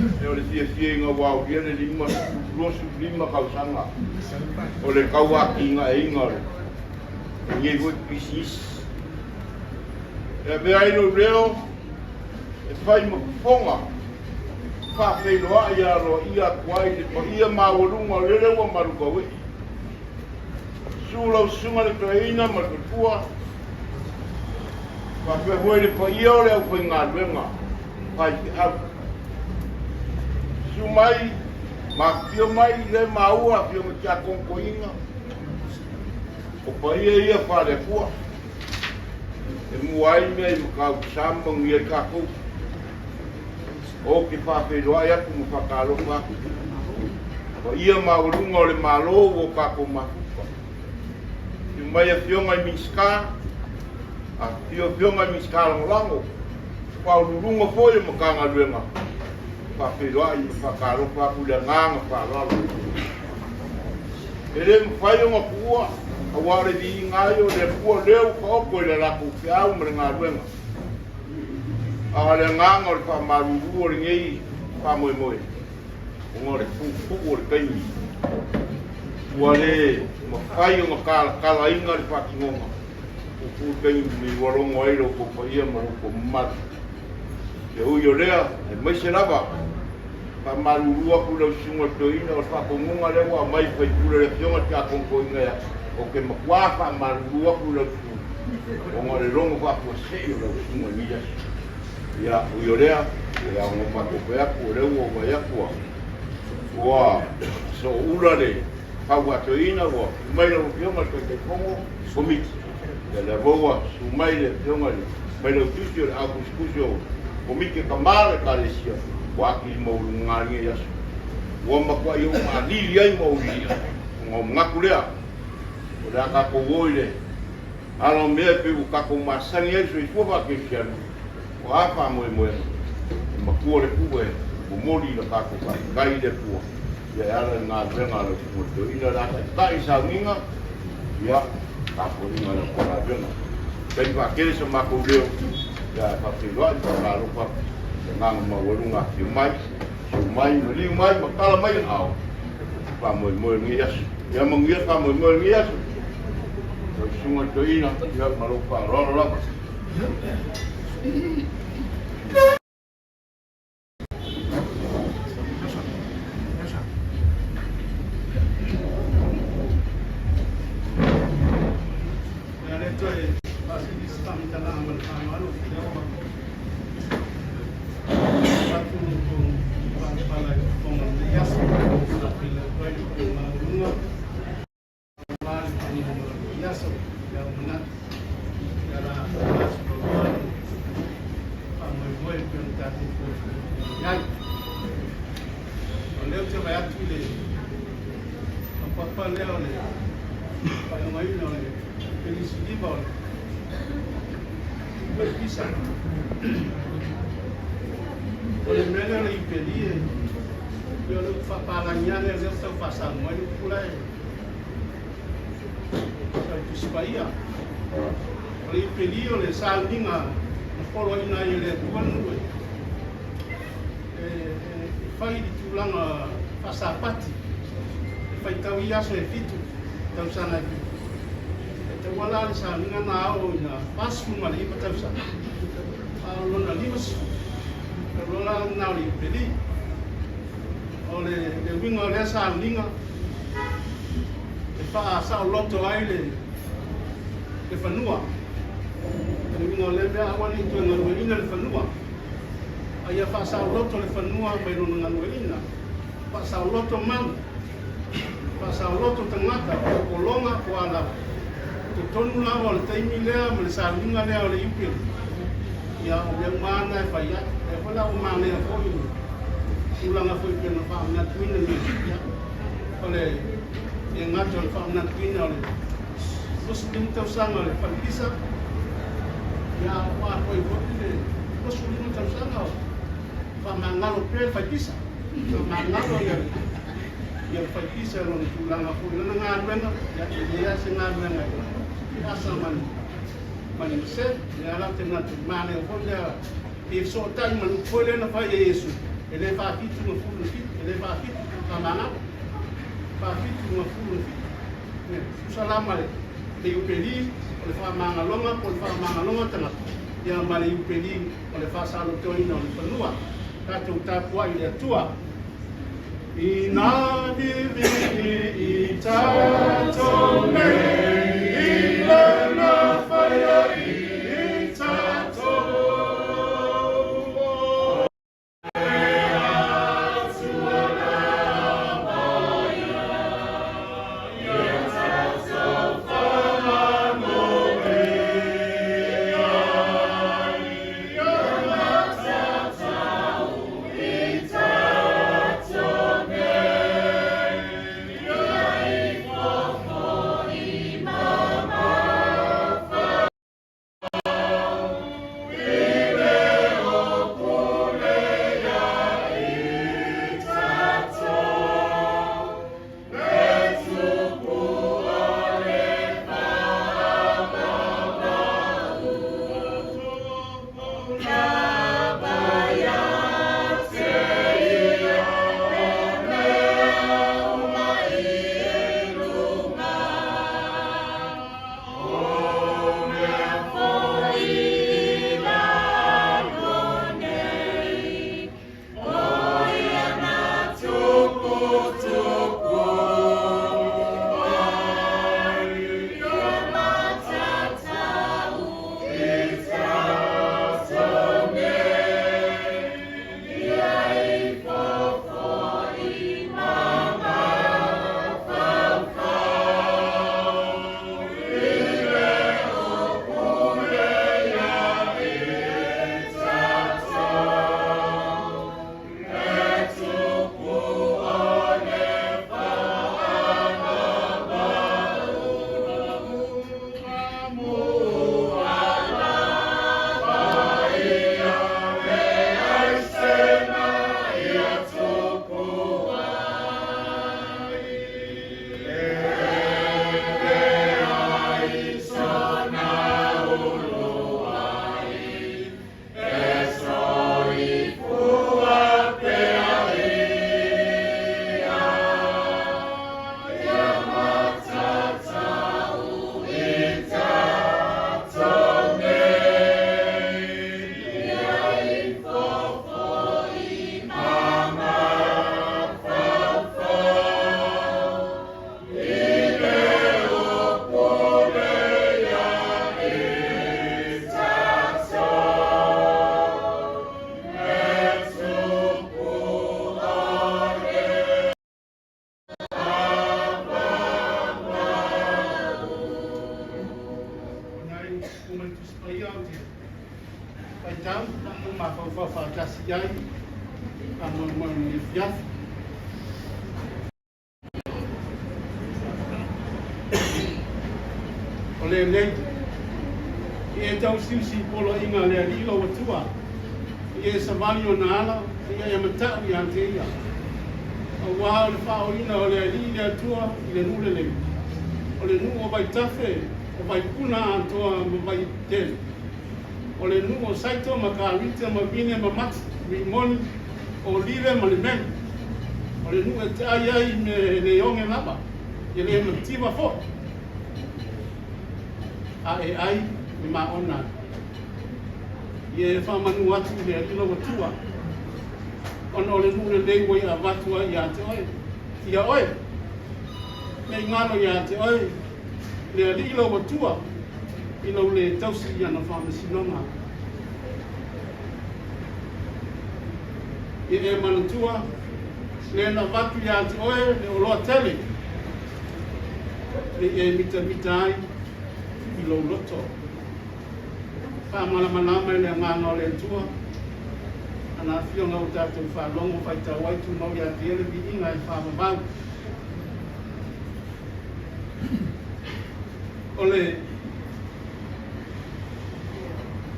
E o le fiafia ina ua aulia le 25 tausaga o le tauatigaeina o lenei foi pisinisi. E avea ai lou leo e fai ma fofoga faafeiloai aloaia atu ai le paia maualuga o lele ua malutauee. Susu lau susuga le toeaina ma le faletua, faapea foi le paia o le aufaigaluega faifeau. Susu mai ma afifio mai le maua afioga Tiakono Toeaina, o paia ia faale-Atua e mua ai mea i Matautusa ma manuia ai tatou. Ou te faafeiloai atu ma faatalofa atu. Paia maualuga o le Malo ua o tatou mafuta. Afio mai Afioga i Minisita, afifio Afioga i Minisita Lagolago, Faauluuluga foi o Matagaluega, faafeiloai ma faatalofa atu i le agaga faaaloalo. E le mafai ona tuua, aua o le viiga ai o le Atua lea ua taoto i le latou feau ma le galuega. A o le agaga o le faamalulu o lenei faamoemoe, ona o le puupuu o le taimi, ua le mafai ona talatalaina le faatinoga, puupuu le taimi ua logo ai lo outou paia ma lo outou mamalu. E ui o lea, aemaise lava, faamalulu atu i lau susuga i le toeaina, o le faatonuga lea ua aumai e faipule le Afioga i le Tiakono Toeaina ia, ou te matua faamalulu atu i lau susuga, ona o le logo faafuasei o lau susuga i lenei aso. Ia, ui o lea, e ao ona matou fai atu, o lea ua ou vaai atu ua, ua sooula le fau a toeaina, ua tuu mai lau Afioga i le Taitaifono Komiti. Ia lea foi ua susu mai le Afioga i le Failautusi o le Autusitusi o Komiti o Tama o le Ekalesia, ua atili maualuga lenei aso. Ua matuai ou maalili ai ma ou lilia, ona ou manatu lea, o le a tatou o i le ala o mea e pei ua tatou masani ai le soifua faakerisiano, o a faamoemoega, e matua le pue e momoli i le tatou faafetai i le Atua, ia e ala i le galuega a lau Susuga i le Toeaina, o le a taitai i sauniga, ia, tapuaiga a lau Matagaluega. Taimi faatele sa matou leo, ia ae faafeiloai ma faamalofa le agaga maualuga afifio mai, susu mai, maliu mai ma tala mai aao, faamoemoe o lenei aso. Ia manuia le faamoemoe o lenei aso. Lau Susuga i le Toeaina, ia ma lou faaaloalo lava. O lea ou te vaai atu i le papa lea o le faailogaina o le Penisi 5 o le Pisa. O le mea lea o le Iupeli e pei o le upu faapalagi lava lea o lea ua tau faasamoa ai le upu la e tau Tusi Paia. O le Iupeli o le sauniga na poloaiina ai e le Atua le nuu e fai i le tulaga faasapati, e faitau i aso e fitu, tausaga e fitu. E tauala le sauniga na ao ina 49 tausaga, a o lona 50, tauala lena o le Iupeli. O le uiga o lea sauniga, e faasaoloto ai le fanua. O le uiga o lea mea, aua ne i toe galueaiina le fanua, a ia faasaoloto le fanua mai lona galueaiina, faasaoloto manu, faasaoloto tagata, po o pologa, po o a lava. I totonu lava o le taimi lea ma le sauniga lea o le Iupeli, ia o mea uma lava na e fai ai. Lea foi la ua manaia foi le tulaga foi pei ona faamanatuina nei, ia, o le le gata o le faamanatuina o le 25 tausaga o le falepisa, ia ua atoa ai foi le 25 tausaga o faamagalo pea le faipisa. Faamagalo ia le faipisa i lona tulaga foi i lana galuega, ia e leai lava se galuega e asa ma ni masē. Lea la ou te manatu, manaia foi lea e fesootai ma le upu foi lea na fai e Iesu. E le 47 ma 17, e le 47 faamagalo, 47 ma 17. E tutusa la ma le Iupeli o le faamagaloga po o le faamagaloga o tagata, ia ma le Iupeli o le faasalotoina o le fanua. Tatou tapuai i le Atua. Ina vivii i tatou nei i lana faia i tatou. Nai uma i Tusi Paia ou te faitau tatou mafaufau faatasi ai faamoemoe i lenei afiafi. O lenei, i e tausiusi i poloaiga a le Alii lou Atua, i e savali ona ala, ia e matau ia te ia. Auā o le faaoina o le Alii le Atua i le nuu lelei, o le nuu o Vaitafe, o Vaipuna atoa ma Vaitele, o le nuu o Saito ma Karita ma Vine ma Mati, Rimoni, o Live ma Lemelu, o le nuu e te ai ai me le oge lava, e le mativa foi, a e ai me maona ai. Ia e faamanu atu i le Alii lou Atua, ona o le nuu lelei ua ia avatu ai ia te oe, ia oe, ne i galo ia te oe le Alii lou Atua i lou le tausi i ana faamasinoga. Ia e manatua le na avatu ia te oe le oloa tele, ne i e mitamita ai i lou loto. Faamalamalama i le agaga o le Atua, ana afioga ua tatou faalogo faitau ai tumau ia te ia le viiga e faavavau. O le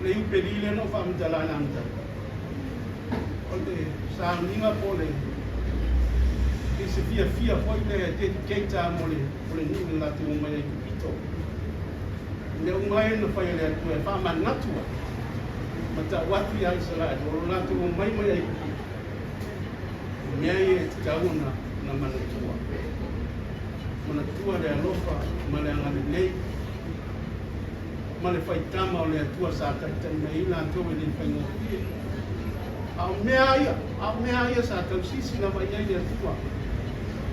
le Iupeli lea na ou faamatala i le amataga, o le sauniga po o le i se fiafia foi lea e dedicate mo le mo le nuu na latou omai ai i Pito. Mea uma ai na fai e le Atua e faamanatu ai ma tau atu iā Isaraelu o lo latou omai mai ai i Pito. mea ia e tatau ona ona manatua. Manatua le alofa ma le agalelei ma le faitama o le Atua sa taitai mai ai latou e le faigofie. A o mea lava ia, a o mea lava ia sa tausisi lava i ai le Atua.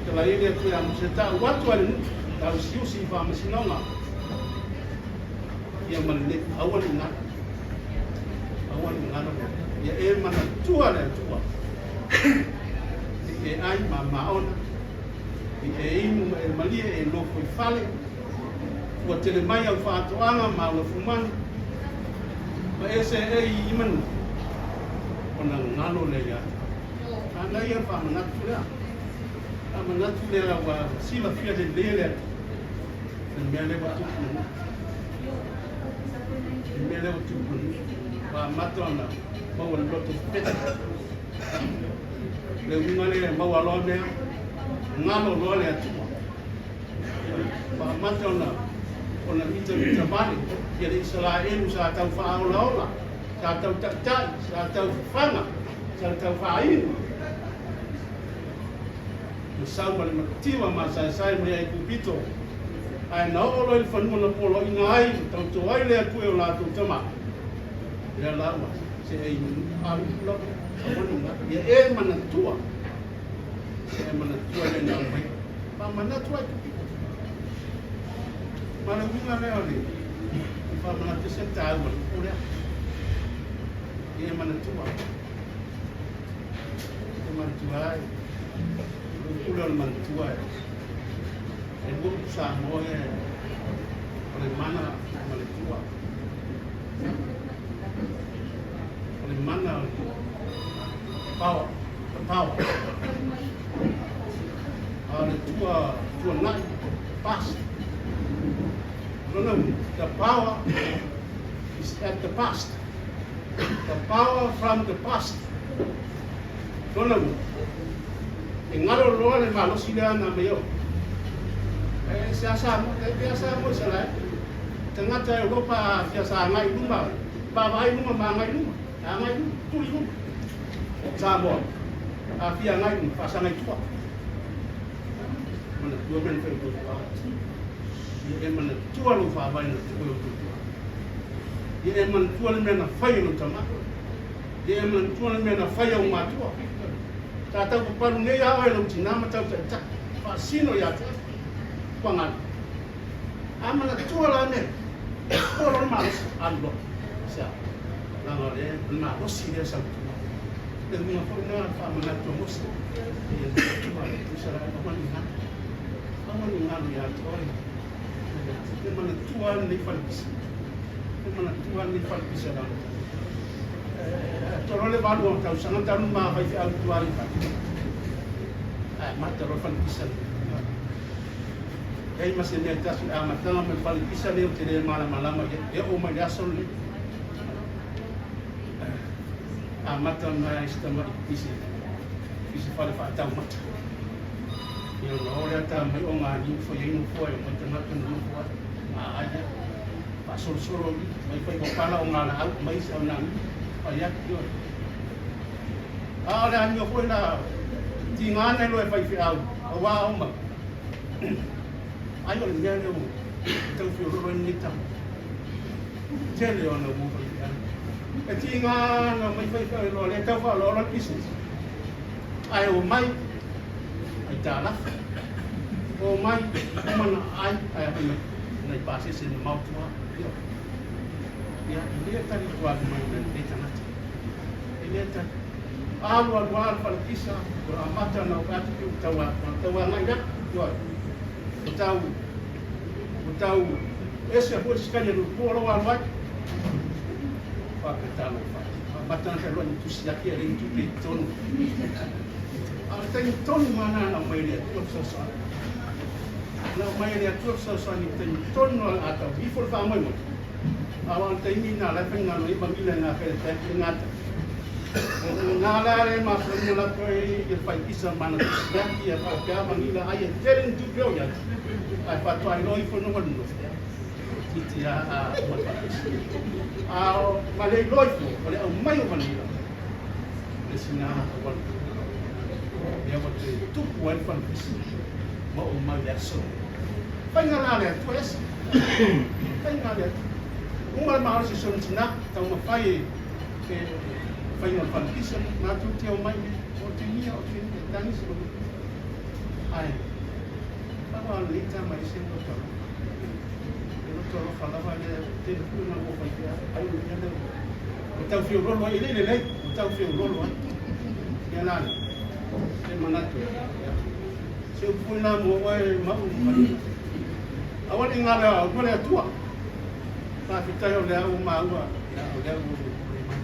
Tala ai le Atua ia Mose, Tau atu lava i le nuu, tausiusi i faamasinoga ia ma lenei, aua ne i galo, aua ne i galo le Atua. Ia e manatua le Atua i e ai ma maona, i e inu ma e malie, e nofo i fale, ua tele mai au faatoaga ma au lafumanu, ma e seei i manu, ona galo lea ia te oe. Manaia le faamanatu lea. Faamanatu lea ua silafia lelei e le Atua le mea lea ua tupu i nuu. Le mea lea ua tupu i nuu. Ua amata ona maua le loto pepeta. Le uiga lea e maua loa mea, galo loa le Atua. Ua amata ona ona mitamita vale ia le Isaraelu sa tau faaolaola, sa tau taitai, sa tau fafaga, sa tau faainu. Na sau ma le mativa masaesae mai Aikupito, ae na oo loa i le fanua na poloaiina ai, na tauto ai le Atua i o latou tama. Lea la ua seei alu lava, ia e manatua, ia e manatua le na aumai. Faamanatu ai Kupito. Ma le uiga lea o le faamanatu se taua le upu lea. Ia e manatua. E manatua ai. O le upu lea o le manatua e. E lua upu Samoa ia o le mana ma le tua. O le mana o le power, the power. A o le tua, tuanai, past. Lona uiga, the power is at the past. The power from the past. Lona uiga, e ngalo loa le malosi lea na mai o. E se asa mo, e pe asa mo se lai. Tagata e Europa fia sa ngai luma, vaavaai luma ma agai luma, agai luma, tuli luma. Samoa, a fia agai luma, faasagai tua. Manatua mea na fai o tua. Ia e manatua lou faavae na tuu e outou tua. Ia e manatua le mea na fai e lou tama. Ia e manatua le mea na fai e ou matua. Sa tau papalu nei a oe lou tinā ma tau taitai. Faasino ia te oe. Ua galo. A manatua la mea, ua loa le malosi, alu loa. Se a? Leaga o le malosi lea sau tua. Le uiga foi lena o le faamanatu a Mose, ia manatua le Isaraelu, aua ne i galo. Aua ne i galo ia te oe. E manatua lava lenei falepisa. E manatua lava lenei falepisa leaga e tolo le valu o tausaga talu ma faifeau i tua i fale. Ae amata loa le falepisa lenei. Leai ma se mea e tasi i le amataga mai le falepisa lea ou te le malamalama i ai, e oo mai le aso lenei. Amata mai se tamai i se, i se fale faataumata. Ia ona oo lea ta mai o ngā niu fai ai nofoa e omai tagata na nofo ai, ngā ai ia. Faasolosolo i, mai fai ua pala o ngā laau, mai se au nā niu, fai atu ioe. A o le amio foi la, tiga ana loa e faifeau, auā o mau. Ai o le mea lea ua tau feoloolo ai lenei tama. Tele ona ua faifeau. E tiga ana mai faifeau e loa lea tau faaoloolo le business. Ae omai, aitalafu. Omai, uma na ai, ae fai mai, nai pasese mamao tua. Ioe. Ia, e le tali atu atu mai lenei tagata. E le tali. Alu alu lava le falepisa, ua amata ona oo atu pe ua tau, ua tau agai lava. Ioe. Ua tau, ua tau ese foi le sikali a Lulupoa lou alu ai. Faapea talofa. Amata ona fealuai ma tusi ake e leai ni tupe i totonu. A o le taimi tonu lava lena na aumai e le Atua le fesoasoani. Na aumai e le Atua le fesoasoani i le taimi tonu lava o le a tau ifo le faamoemoe. A o le taimi lena o la e faigaluega ai Mamila i gafea i le bank i gata. Na la le masani ona latou ai i le faipisa ma ana tusi ati e faapea Mamila ai e tele ni tupe o i ai. Ae faatoa iloa ifo noho le nofo. Titi a a ma le faipisa. A o ma le iloa ifo o le aumai o Mamila le sina auala. Lea ua toe tupu ai le falepisi ma oo mai le aso. Faiga la a le Atua ese. Faiga a le Atua. Uma le malosi o si ona tina, taumafai e faiga o le falepisi, matou te omai nei, o te ia, o te ia, tagi se loto. Ae, pau lava o lenei tama e ese le loto alofa. Le loto alofa lava lea, ua tele foi ona ua faifeau, ai o le mea lea ua tau feololo ai, e le lelei, ua tau feololo ai. Ia la lea, e manatu, ia, se upu foi lena mo oe Mauu ma Lima. Aua ne i galo ia outou le Atua. Faafetai o lea ua maua, ia, o lea ua ou tulai mai.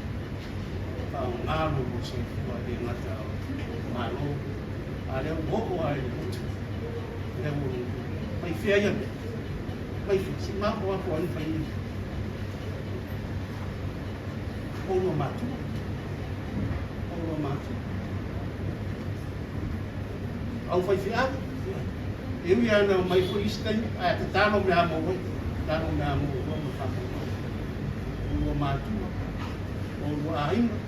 Faaaoga lo lua soifua e le gata o Malo, a lea ua oo lava i le motu. O lea ua mai fea ia mea? Mai fea? Se mapo lava po o ai na fai ia mea. Oulua matua. Oulua matua. Au faifeau. E ui lava ina omai foi isi taimi, ae tatalo mea mo oe. Tatalo mea mo oulua ma faamoemoe. Oulua matua, oulua aiga,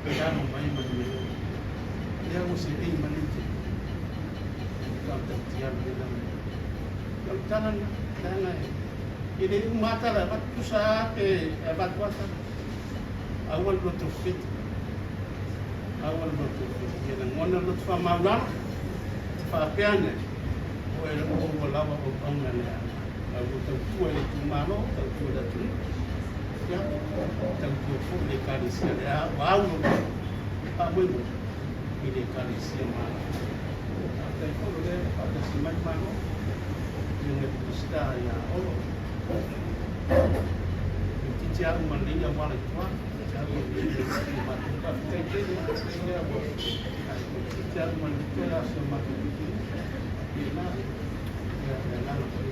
tatalo mai ma le mea. Lea ua seei mai le te. Tau tau tialu le langa. O le tala lena, leaga e le uma lava tala e avatu, tusa lava pe avatu lava tala. Aua le loto fete. Aua le loto fete. Ia lagona le loto faamaulalo, te faapea ane, o e o ua lava auauna le aga. La ua tautua i le itumalo, tautua i le atunuu. Ia, tautua foi i le ekalesia lea ua au lo faamoemoe i le ekalesia ma faafetai foi o lea ua faatasi mai le Malo i le Minisita ia Olo. Toeitiiti lava uma lelei auala i tua. Toeitiiti lava uma lelei le matou faafetai tele lea ua toeitiiti lava uma lelei toe aso o matou pikinisi. Pena ia le agaga foi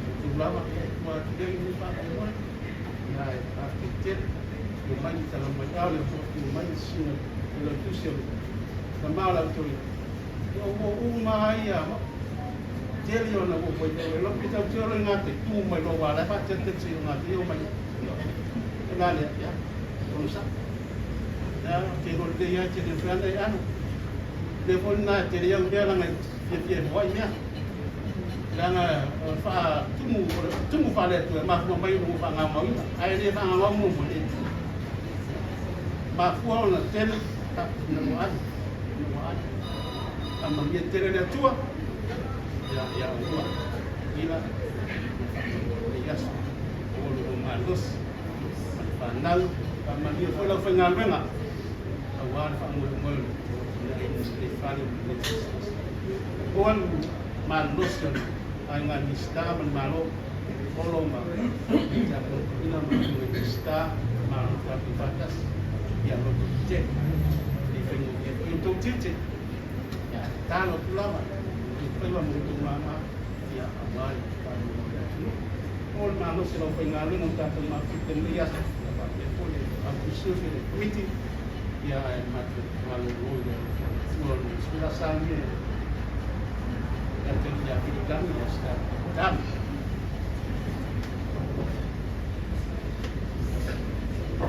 o tulaga ia e tua atu lea i lenei faamoemoe. Ia e faafetai tele. Ua mai le tala mai ao le ua mai le sina o le tusi o le tama o le autoina. Ia ua uma ai ia tele ona ua foi e lopi tau te olo i ngā te tū mai loa wā lai wha te te o ngā te o mai. E nā lea, ia, ono sa. Ia, te rori te ia te reo whana e anu. Le foi nā te reo mea langa fia fia hoa i mea. Langa wha tumu, tumu wha le atu e mafua mai o wha ngā mauina. Ai le wha ngā mau mo le. Mafua ona tele, ta na mo ai. Na mo ai. Amalia tele le Atua. Ia, ia ua. Ila, le aso. O lo o malosi. Ma le whanau. Amalia foi lau whaingaluega. Auā le faamoemoe o le le fale o le O alu malosi o le aiga Minista ma le Malo. Olo ma ina ma le Minista Malo tatou faatasi. Ia loto tele. Le whainga o tou tiute. Ia, tatalo atu lava, i faiva ma outou mama, ia, auā le faamoemoe o le atunuu. O le malosi o le aufaigaluega o tatou mafuta i lenei aso, ia faapea foi le autusiusi o le Komiti, ia, ae matou malolo i le alofa o le Atua o le sui la saunia e ia te ia Pilikani, ia se tatalo.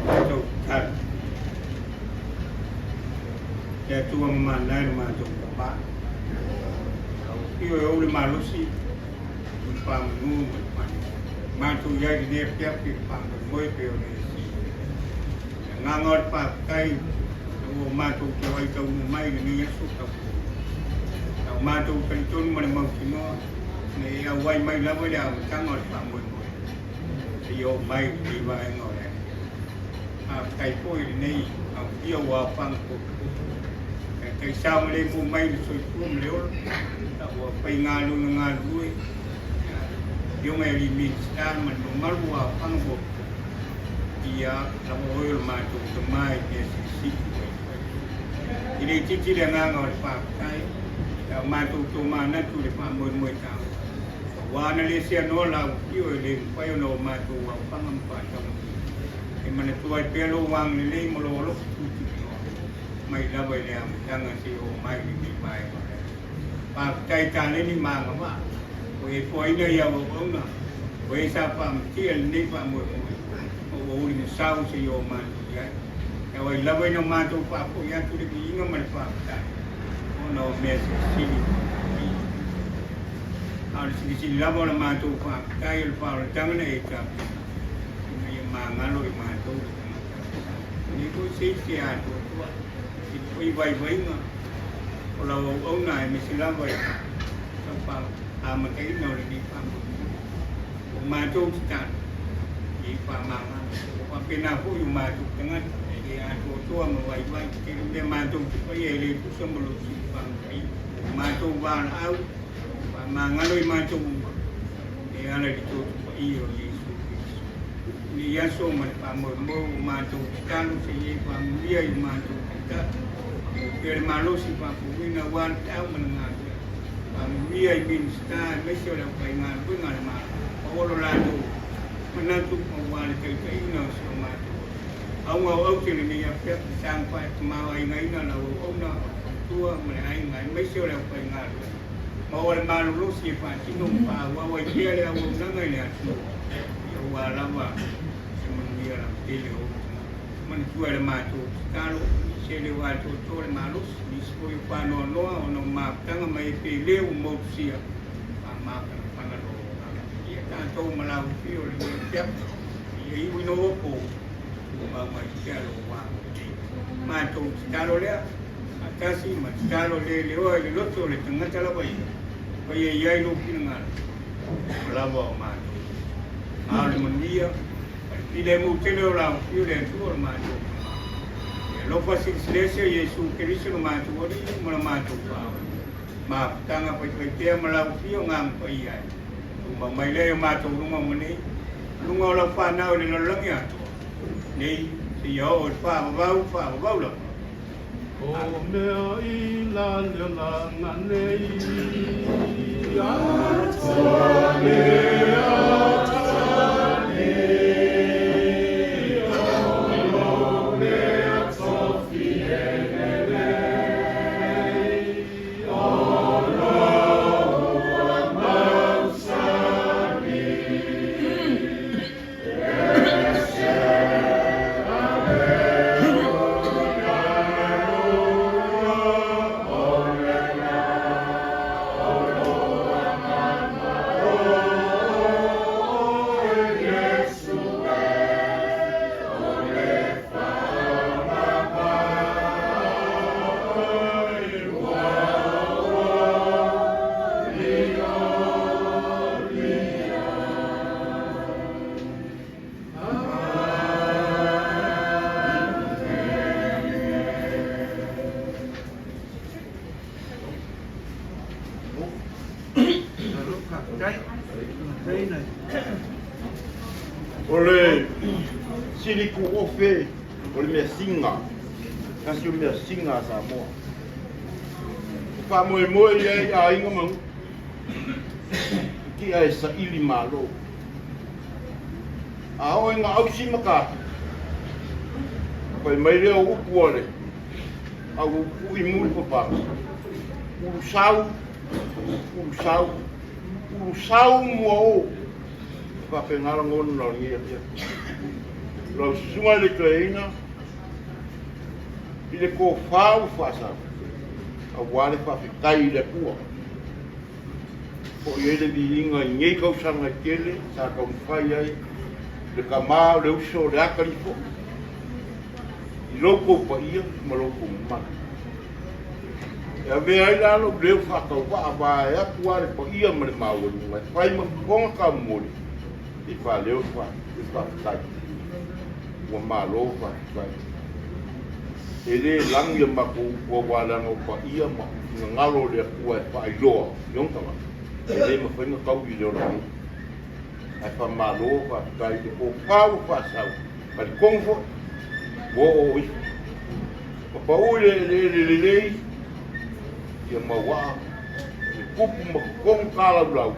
Matou tatalo. Le Atua ma manaia le matou Tama. Io e ou le malosi o le pamanu ma le pane. Matou i ai lenei afiafi i le faamoemoe pei ona e sili. Le agaga o le faafetai na ua matou tauai taunuu mai i lenei aso taupou. Sa o matou talitonu ma le mautinoa na e auai mai lava i le amataga o le faamoemoe seia oo mai i lenei vaega o le afiafi. Faafetai foi i lenei aofia ua aofaga potopoto. E taisao ma le mu mai le soifua ma le ola, ua faigaluega galulue Afioga i alii Minisita ma le mamalu ua aofaga potopoto. Ia lava oe o le matou tama i mea silisili ua e fai. E le itiiti le agaga o le faafetai, a o matou tomanatu i le faamoemoe taua. Aua ana le seanoa la afio e le mafai ona o matou aofaga ma faataunuu. E manatua ai pea lou agalelei ma lou alofa tuutuutoa mai lava i le amataga seia oo mai i lenei vaega o le aso. Faafetai taleni ma agavaa ua e foaina i au auauna, o e sa faamatia lenei faamoemoe ma ua uligasau seia o matou i ai. E auai lava ina matou faafoi atu le viiga ma le faafetai ona o mea silisili ua faia. A o le silisili lava o la matou faafetai o le faaolataga na e tapena ina ia magalo i matou le tagata. E leai foi se isi e atoatoa i foi vaivaiga o lau auauna aemaise lava i lau amataina o lenei faamoemoe. O matou tatalo ia i faamagalo. Ua faapena foi o matou tagata e le atoatoa ma vaivai. Tele mea matou te faia e le tusa ma lou siufaga paia. O matou valaau, faamagalo i matou uma e ala i le toto paia o Iesu Keriso. I lenei aso ma le faamoemoe ua matou tatalo se i e faamanuia i o matou taitai. Maua pea le malosi faafouina aua le feau ma le galuega. Faamanuia i Minisita aemaise o le aufaigaluega a le Malo. Maua lo latou manatu aua le taitaiina o si o matou atunuu. Auga o aute lenei afiafi, saga faatamaoaigaina lau auauna o le faletua ma le aiga aemaise o le aufaigaluega. Maua le malolosi e faatino ma faaauau ai pea le auaunaga i le atunuu, aua lava se manuia lautele o ou tagata. Manatua e le matou tatalo, nisi e le o atoatoa le malosi, nisi foi o faanoanoa ona o mafutaga ma e pele ua motusia, faamafanafana lo agaga. Ia tatou ma lau afio lenei afiafi, ia iu ina ua po, tumau mai pea lo agalelei. Matou tatalo lea, faatasi ma tatalo le leoa i le loto o le tagata lava ia, faia i ai lou finagalo, ua lava o matou. A o le manuia, Filemu tele o lau afio le Atua o le matou Tama. E alofa silesilese o Iesu Keriso lo matou Alii ma lo matou Faaola. Mafutaga faifaipea ma lau afio Agaga Paia e tumau mai lea i o matou luga uma nei, luga o lau fanau i le lalolagi atoa, nei seia oo i le faavavau faavavau lava. O mea i la le olaga nei, Atua le Atua nei, O lo mea tofi e lelei, O lo ua mausali. O le siliku ofe o le measina, tasi o measina a Samoa. E faamoemoe i ai aiga ma nuu i tia e saili malo. A oo ina ausi ma kapi, fai mai lea o upu a le au upu i muli papala, ulusau, ulusau, ulusau mua o. E faapena lagona o lenei afiafi. Lau susuga i le toeaina, i le tofa ua faasau, aua le faafetai i le Atua. Foi ai le viiga i nei tausaga e tele sa taumafai ai le tama o le uso o le atalii foi i lo outou paia ma lo outou mamalu. E avea ai la lou leo faatauvaa vaeatu lava le paia ma le maualuga e fai ma fofoga taumoli i faaleo le faafetai. Ua malo faafetai. E le lagi a matou upu aua leaga o paia ma finagalo o le Atua e faailoa i ona tagata, e le mafai ona taui i le ola nei. Ae faamalo faafetai i le tofa ua faasau, talitonu foi ua oo ifo. Ma pau i le eleele lelei, ia mauaa le tupu ma totonu talaulau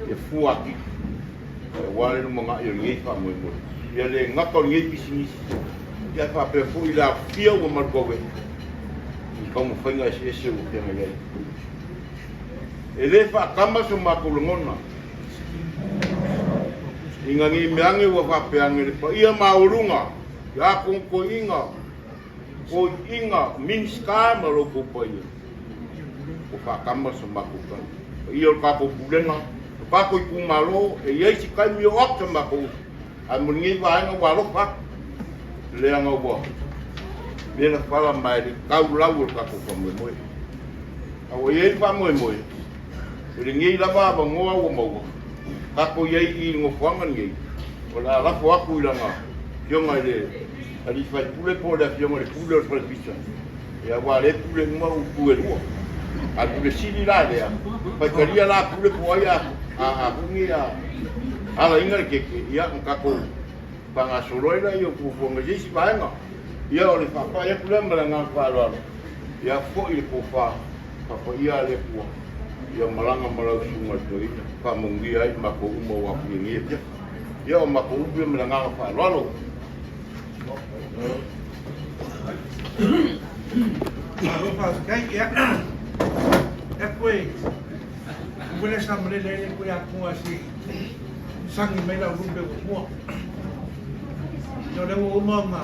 ia fua atili aua le lumanai o lenei faamoemoe. Ia le gata o lenei pisinisi, ia ae faapea foi le aofia ua maluaue i taumafaiga eseese ua feagai ai. E le faatama so matou lagona ina ne i meaane ua faapea ane le paia maualuga ia totoina. Toeaiga Minisita ma lo outou paia, ua faatama sa matou tala. Paia o le tatou Pulega, o tatou itumalo, e i ai se taimi oo atu sa matou upu, ae mo lenei vaega ua alofa atu, leaga ua mela fala ma e le tau lau o le tatou faamoemoe. A ua i ai le faamoemoe, o lenei lava avanoa ua maua, tatou i ai i le nofoaga lenei, o le a lafo atu i lana afioga i le alii faipule po o le afioga i le pule o le falepisa, ia aua o lea e pule uma upu e lua. A o le pule sili la lea, faitalia la pule po o ai a a a alaina le keke, ia na tatou faagasolo ai lea o fuafuaga i se isi vaega. Ia o le faapai atu lea ma le agaga faaaloalo, ia foi le tofa faapaia a le Atua, ia malaga ma lau susuga i le toeaina, faamanuia ai matou uma ua aafia i lenei afiafi. Ia o matou upu ia ma le agaga faaaloalo. Malo faafetai. Ia, e koe, ua le sa malele ai le koe atua se sagi mai lau lupe ua mua. Ia o lea ua uma ona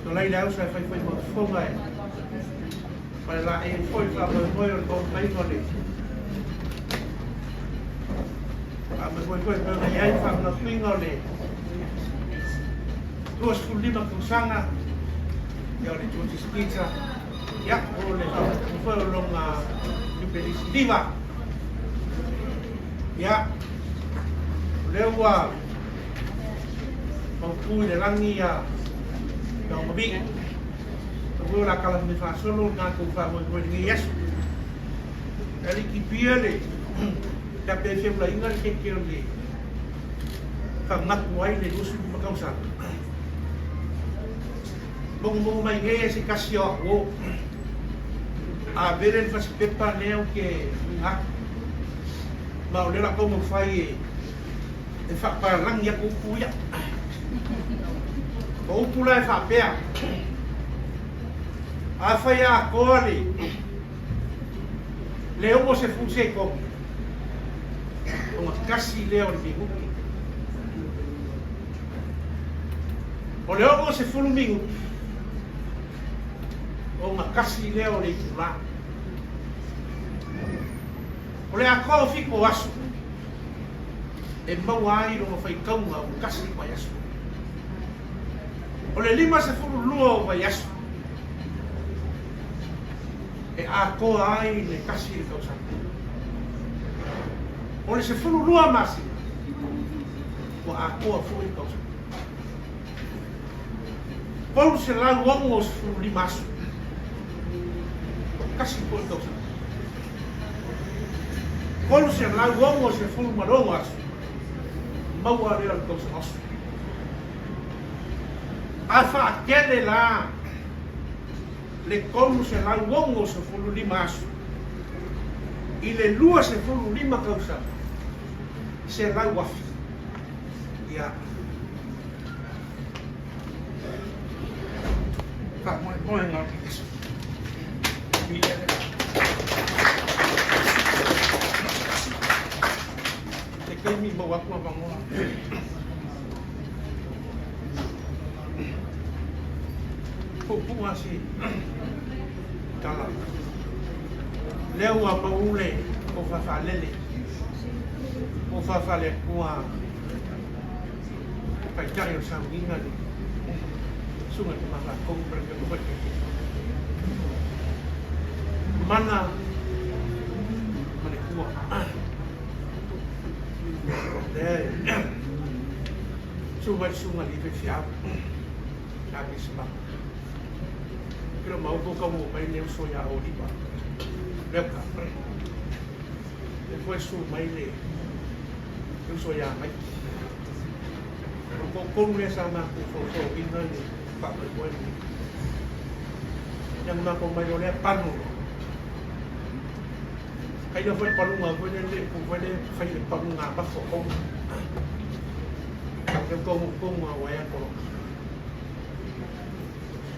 tolai le ausa e faifai mafofoga e palelaei ai foi le faamoemoe o le taumafaiga o le faamoemoe foi pei ona i ai le faamanatuina o le 25 tausaga ia o le George's Pizza ia o le faamanatuina foi o lona Jubilee Siliva. Ia, o lea ua mautu i le lagi ia Taumavii. Aua o le a tala mai faasolo le tatou faamoemoe i lenei aso. E aliki pia le pe a pe feulaina le keke o le faamanatu ai le 25 tausaga. Mogomogo mai nei e se tasi o au o a vele le fasipepa lea ou te uiga atu. Ma o lea o le a taumafai e e faapalagi atu upu ia. O upu la e faapea, afai a atoa le le 60 sekone, ona tasi lea o le minute. O le 60 minute, ona tasi lea o le itulā. O le atoa o 7 aso, e maua ai lona faitauga ua tasi vaiaso. O le 52 o vaiaso e atoa ai le tasi le tausaga. O le 12 masina ua atoa foi le tausaga. 365 aso ua tasi foi le tausaga. 366 aso maua lea o le tausaga oso. A faatele la le 365 aso i le 25 tausaga, 100,000. Ia. Faamoemoega o le aso. Se taimi mau atu avanoa. Puupuu lava se tala. Lea ua pau le tofa faalele, tofa faale-Atua Taitai o le sauniga le Susuga i le Tama Faatonu ma le Afioga foi i le Taitaifono. Mana ma le Atua. Lea e susu mai le Susuga i le Faifeau ia Kisimako. Ke lo maopo ka ua mai le uso ia Oliva. Leuka. Le foi susu mai le uso ia Maiki. O le toatolu lea sa matou foufouina le faamoemoe lenei. Ia na matou mai loa lea panu loa. Kaila foi le paluga foi lele, po foi le fai le paluga mafo kona. Leu tonu tonu a waea koloka.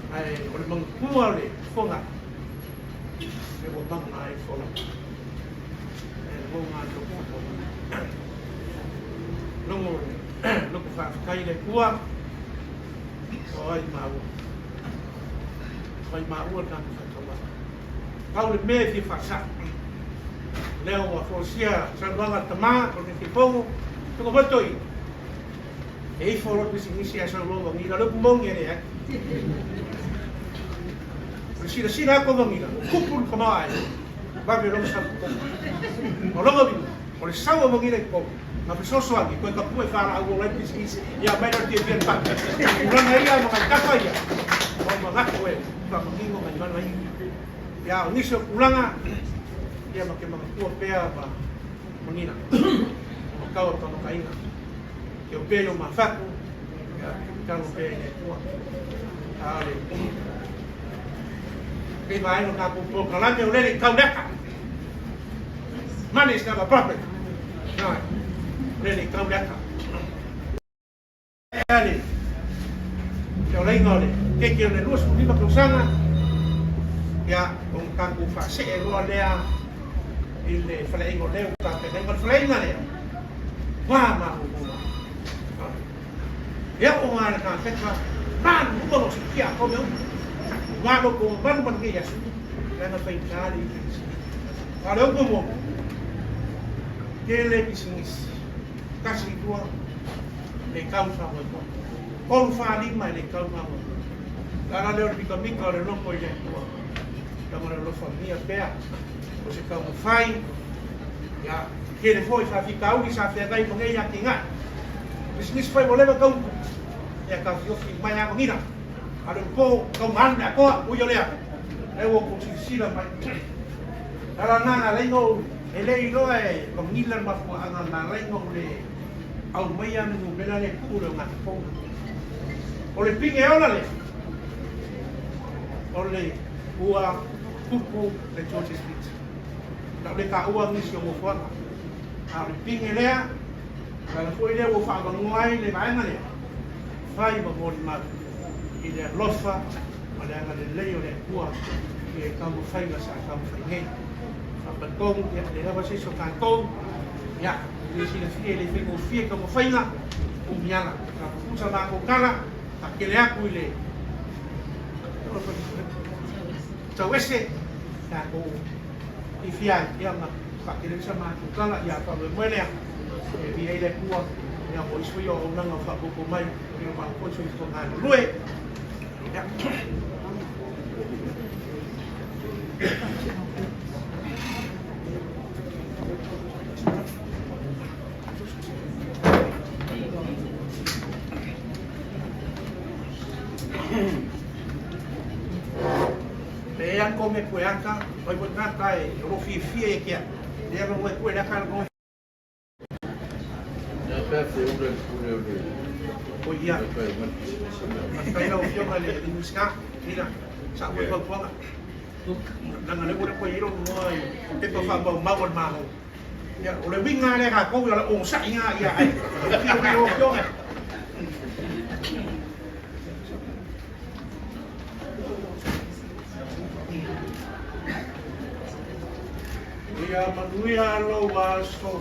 Ae o le manatua o le foga, e ua maga ai fola. E logo le logo logo faafetai i le Atua o ai maua. Fai maua le tatou faitauaga. Pau le mea e fia faasao, o lea ua folasia saunoaga a le tama o le Taitaifono, tuga foi toeaina, e ifo loa le pisinisi ae sau loa vanilla, o le upu moni e leai. O le silasila atu o vanilla, tupu le tamaoaiga, vave loa sau i totonu. O lona uiga, o le sau o vanilla i totonu, na fesoasoani toe tapue faalaau ola ai le pisinisi ia aumai lea o le fiafia le pati. Tulaga ia ma nai tafa ia, ua manatu e faamanino nai vala ia. Ia, o nisi o tulaga, ia ma te manatua pea ma manina. O tau o tamataiga. Te o pea i o mafatu, ia, talo pea i le Atua. A o le Kei vaega o tatou polokalame o lele i tau leka. Money is not a problem. No, lele i tau leka. Ea le feolaiga o le keiki o le 25 tausaga, ia, ona tatou faasee loa lea i le faleaiga o lea ua tapenaina. O le faleaiga lea, ua malolo. E oo lava le kafeta, malu uma lou sikia atoa mea uma. Ua lou mamalu ma lenei aso, leaga faigata le pisinisi. A o le upu moni, tele pisinisi, tasi lua, le tau faamoemoe. Tolu, fa, lima e le tau faamoemoe. O le ala lea o le mitamita o le loto i le Atua, leaga o le alofagia pea o se taumafai, ia, tele foi faafitauli sa feagai ma nei atinae. Pisinisi foi ua leva tau ia taofiofi mai lava manina. A le po tau malu le atoa, ui o lea, lea ua outou silasila mai. Ala na na alai ou e le iloa e manila le mafuaaga na alai na ou le aumaia le numera lea e tuu i le ogatotonu. O le pine ola lea, o le ua tupu le George's Pizza. Na ou le taua nisi o nofoaga, a o le pine lea, O le ala foi lea ua faavanoa ai le vaega lea, fai ma molimau i le alofa ma le agalelei o le Atua i le taumafaiga sa taumafai nei. Faapatonu, ia, leai lava se isi o tatou, ia, e le silafia, e le faigofie taumafaiga, umi ala. Sa tutusa matou tala, takele atu i le tauese, tatou fiafia ai, ia, ona faatele ai sa matou tala, ia, faamoemoe lea. E viia ai le Atua, ia mo isi foi auaunaga o faaopoopo mai, ia ma foi soifua galulue. Ia. E an ko me koe aka, oi mo ngata e ro fiafia e kia. E ro mo koe aka ro O ia, faafetai lau Afioga i le Minisita, ina, sa ua fautuaga. Leaga lea ua le toe i ai lou igoa i pepa faamaumau a le Malo. Ia, o le uiga lava lea tatou, o le onosai lava ia, ae afio mai lau Afioga. Ia manuia lou aso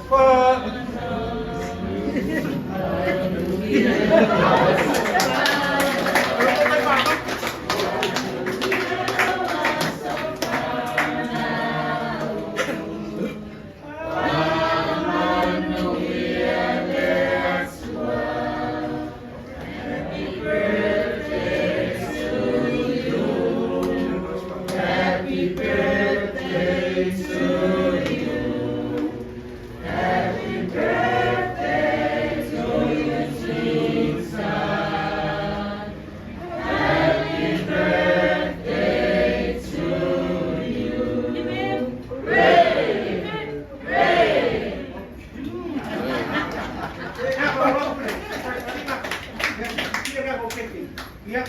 Ia,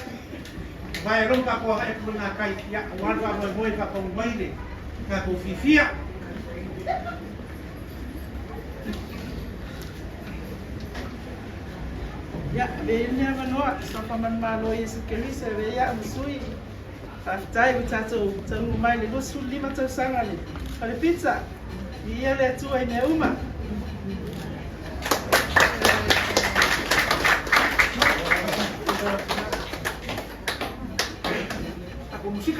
vai alo tatou agai atu i ngā kai, ia, aua le faamoemoe faataunuu mai le tatou fiafia. Ia, avea ia lenei avanoa, Sofa Manumalo Iesu Keriso, avea ia au ma sui. Faafetai ua tatou taunuu mai i le 25 tausaga le Fale Pizza. Viia le Atua i mea uma. Tatou musika.